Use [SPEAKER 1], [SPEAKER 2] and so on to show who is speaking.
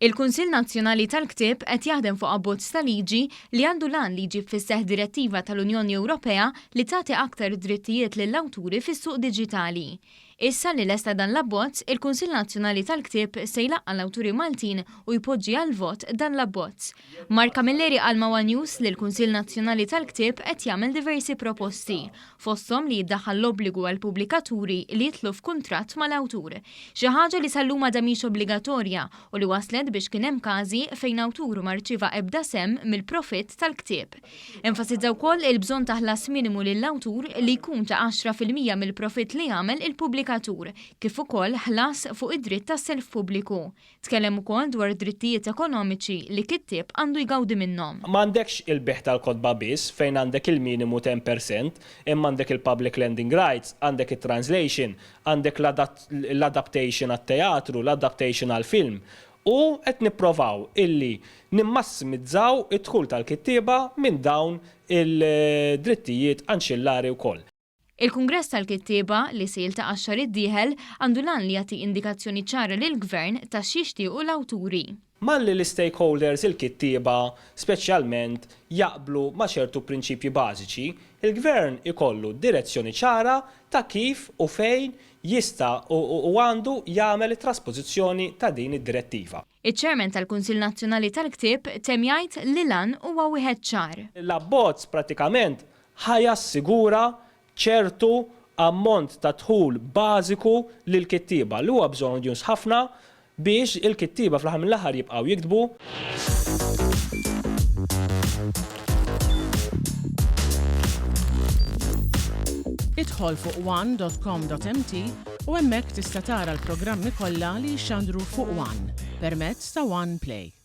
[SPEAKER 1] Il-Kunsill Nazzjonali tal-Ktieb qed jaħdem fuq abbozz ta' liġi li għandu l-għan li jġib fis-seħħ direttiva tal-Unjoni Ewropea li tagħti aktar drittijiet lill-awturi fis-suq diġitali. Issa li lesta dan l-abbozz, il-Kunsill Nazzjonali tal-Ktieb se jlaqqa' l-awturi Maltin u jpoġġi għall-vot dan l-abbozz. Mark Camilleri qal ma' one News li l-Kunsill Nazzjonali tal-Ktieb qed jagħmel diversi proposti, fosthom li jiddaħħal l-obbligu għall-pubblikaturi li jidħlu f'kuntratt mal-awtur. Xi ħaġa li sal-lum għadha mhix obbligatorja u li wasslet biex kien hemm każi fejn awtur ma rċieva ebda sehem mill-profitt tal-ktieb. Enfasizza wkoll il-bżonn ta' ħlas minimu lill-awtur li jkun ta' 10% mill-profitt li jagħmel il-pubblikatur, kif ukoll ħlas fuq id-dritt tas-self pubbliku. Tkellem ukoll dwar drittijiet ekonomiċi li kittieb għandu jgawdi minnhom.
[SPEAKER 2] M'għandekx il-bejgħ tal-kotba biss fejn għandek il-minimu 10%, imma għandek il-public lending rights, għandek it-translation, għandek l-adaptation għat-teatru, l-adaptation għall-film. U qed nipprovaw illi nimmassimizzaw id-dħul tal-kittieba minn dawn il-drittijiet anċillari wkoll.
[SPEAKER 1] Il-Kungress tal-Kittieba, li se jiltaqa' x-xahar id-dieħel, għandu l-għan li jagħti indikazzjoni ċara lill-Gvern ta' x'jixtiequ l-awturi.
[SPEAKER 2] Malli l-istakeholders, il-kittieba, speċjalment, jaqblu ma' ċertu prinċipji bażiċi, il-Gvern ikollu direzzjoni ċara ta' kif u fejn jista' u għandu jagħmel it-traspożizzjoni ta' din id-Direttiva.
[SPEAKER 1] Iċ-Chairman tal-Kunsill Nazzjonali tal-Ktieb temm jgħid li l-għan huwa wieħed ċar.
[SPEAKER 2] L-abbozz prattikament ħa jassigura ċertu ammont ta' dħul bażiku lill-kittieba, li huwa bżonnjuż ħafna Biex il-kittieba fl-aħħar mill-aħħar jibqgħu jiktbu.
[SPEAKER 3] Idħol fuq one dot com dot mt u hemmhekk tista' tara l-programmi kollha li jixxandru fuq one permezz ta' One Play.